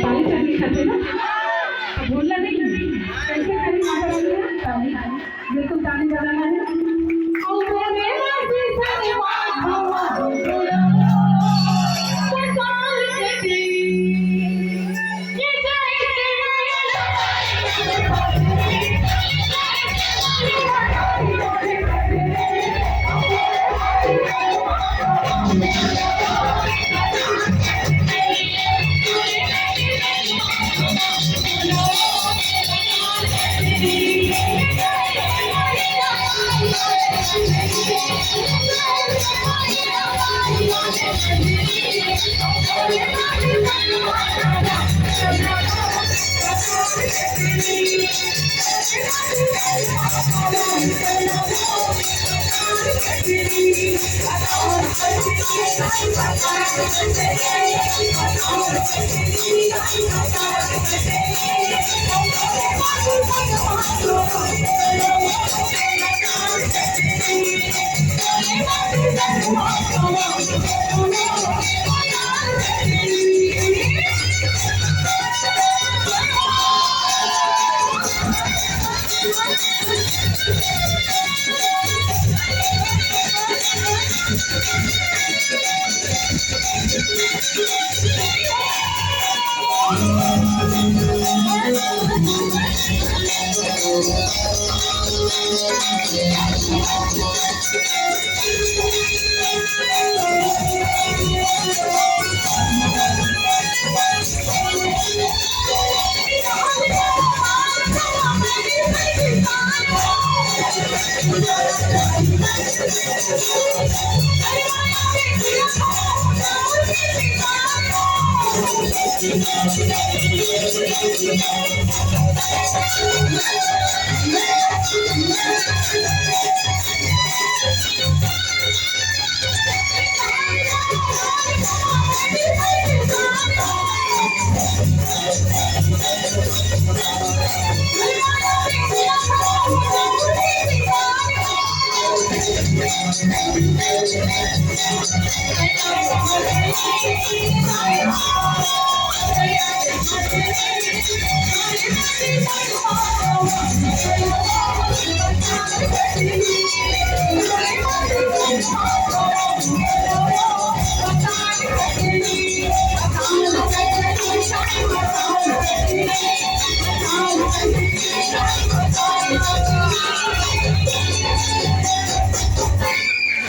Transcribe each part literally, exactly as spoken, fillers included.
ताली चटनी खाते ना, तो भूलना नहीं। कैसे खानी माता रानी है? ताली, बिल्कुल ताली बजाना है।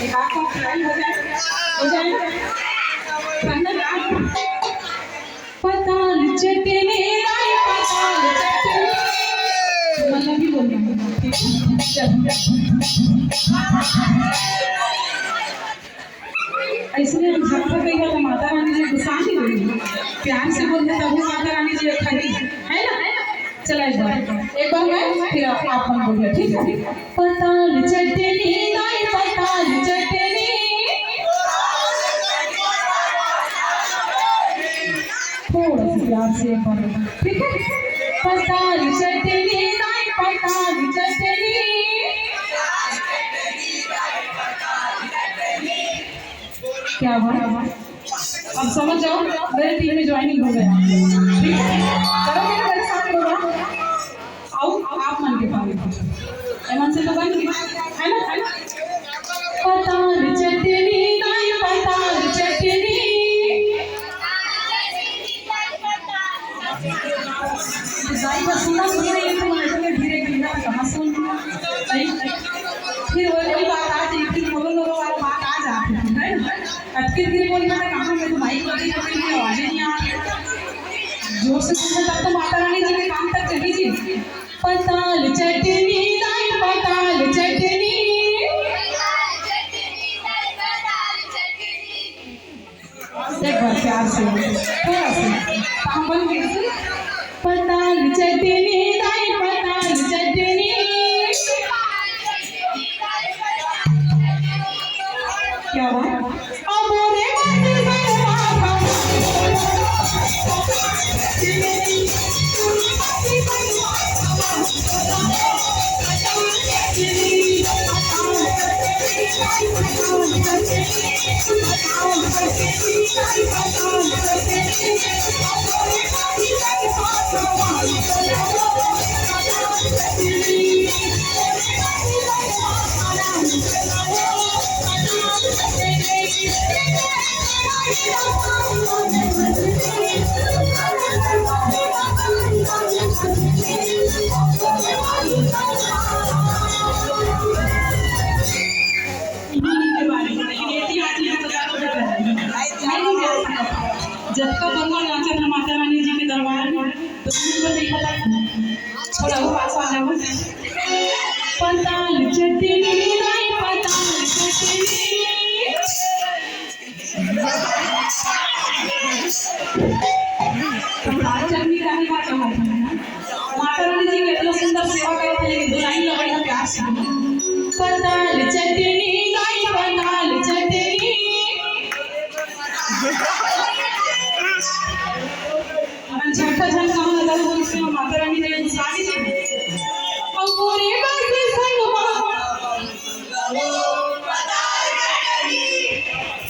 एक आध बार try हो जाए, हो जाए। पता चटनी लाई, पता चटनी। मतलब भी बोल रही हूँ। ठीक है? चलो। अइसने हम झटपट कहिबा त माता रानी जी गुस्सा नहीं होही। प्यार से बोलबे तब माता रानी जी खड़ी, है ना? चला एक बार, एक बार मैं, फिर आप, आप मन बोलिए, ठीक है? पताल चटनी लाई, पताल चटनी। थोड़ा सा प्यार से एक बार, ठीक है? पताल चटनी लाई, पताल चटनी। क्या बात। अब समझ जाओ, मेरे टीम में ज्वाइनिंग हो गया। ठीक है, करो मेरे, मेरे साथ होगा। आओ, आप मन के पानी पूछो। ए मन से तो बन गई, है ना? है ना? पताल चटनी, दाई पताल चटनी। दाई बस सुना, सुना, ये तो मैं धीरे धीरे कहाँ सुन। फिर वही, वही बात आ जाए, फिर बोलो, बोलो वाला बात आ जाती है, है ना? अतके धीरे बोलना है, कहाँ मैं तो माइक लगे, तो फिर आवाजें नहीं आ रही। जोर से बोलना, तब तो माता रानी जी के काम तक चली जी। पताल चटनी लाई, पताल चटनी। एक बार प्यार से, थोड़ा सा। कहाँ बन गई थी? पताल चटनी लाई, पताल चटनी। क्या बात? अब रे बाजी बरवा। जतका बंगा नाचत हे माता रानी जी के दरबार में, तो तुमन को नहीं पता। थोड़ा वो पास आ जाओ। पताल चटनी, दाई पताल चटनी। पताल चटनी काहे का कहत हे ना? माता रानी जी के इतना सुंदर सेवा करत हे, लेकिन दुल्हन लगे ना प्यार से। पताल चटनी, दाई पताल चटनी। हमन झटका झटका हम लगा हो, इसमें माता रानी ने साड़ी दे दी। और पूरे बात में संग मा।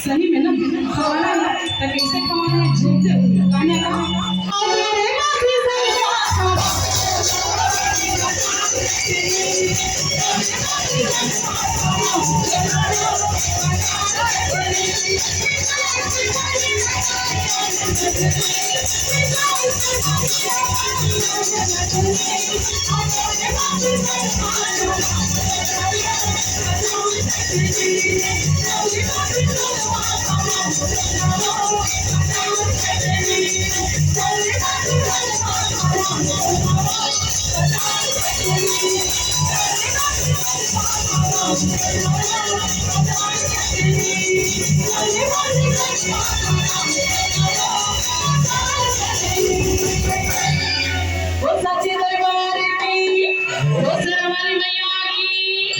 सही में ना, खवाना ना, तो कैसे खवाना है, झूठ है, गाने का। और पूरे बात में संग मा।